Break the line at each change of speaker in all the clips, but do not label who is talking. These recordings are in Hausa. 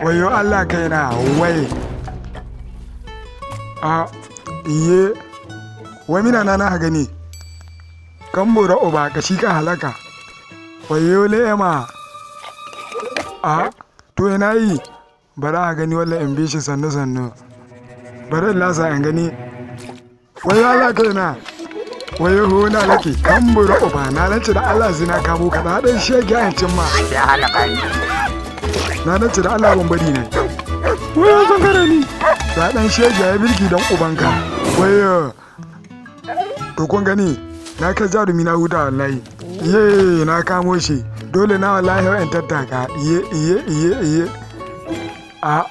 Wayo Allah kaina wai. A iye. Wai mina na na gani. Kan bora uba ka shi ka halaka. Wayo lema. A to ina yi. Bari a gani walla in bi shi sannu sannu. Bari in lasa in gani. Wayo Allah kaina. Wayo ho na lake kan bora uba na nace da Allah sai na kamo ka na dan shege a cin ma.
Ya halaka ni.
Na nace da Allah ban bari ne. Wayo sun kare ni. Da dan shege ya birki dan ubanka. Wayo. To kun gani na kai jarumi na huta wallahi. Iye na kamo shi. Dole na wallahi in tattaka. Iye iye iye iye. A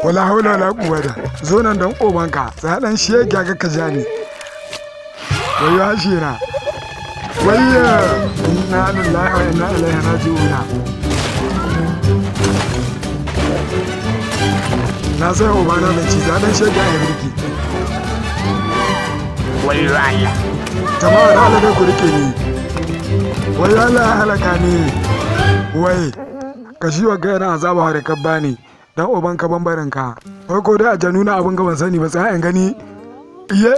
wala haula wala quwwata. Zo nan dan ubanka. Za dan shege ga ka ja ni. Wayo hashi na. Wayo. Inna lillahi wa inna ilaihi raji'una. Na sai ubana da ci za dan shege ya birki.
Wayo Allah.
Jama'a da Allah ku rike ni. Wai Allah ya halaka ni. Wai ka shi wa gaira azaba da ka bani dan uban ka bambarin ka. Wai ko dai a januna abin ka ban sani ba sai in gani. Iye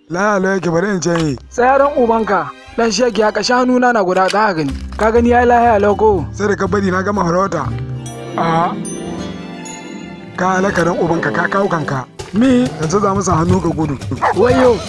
la la yake bari in ce
Tsaya dan ubanka. Dan shege ya kashi hannuna na guda ta gani. Ka gani yayi lahiya lau ko?
Sai da ka bari na gama farauta. A ka halaka dan ubanka ka kawo kanka.
Mi
Yanzu za mu sa hannu ka gudu.
Wayo.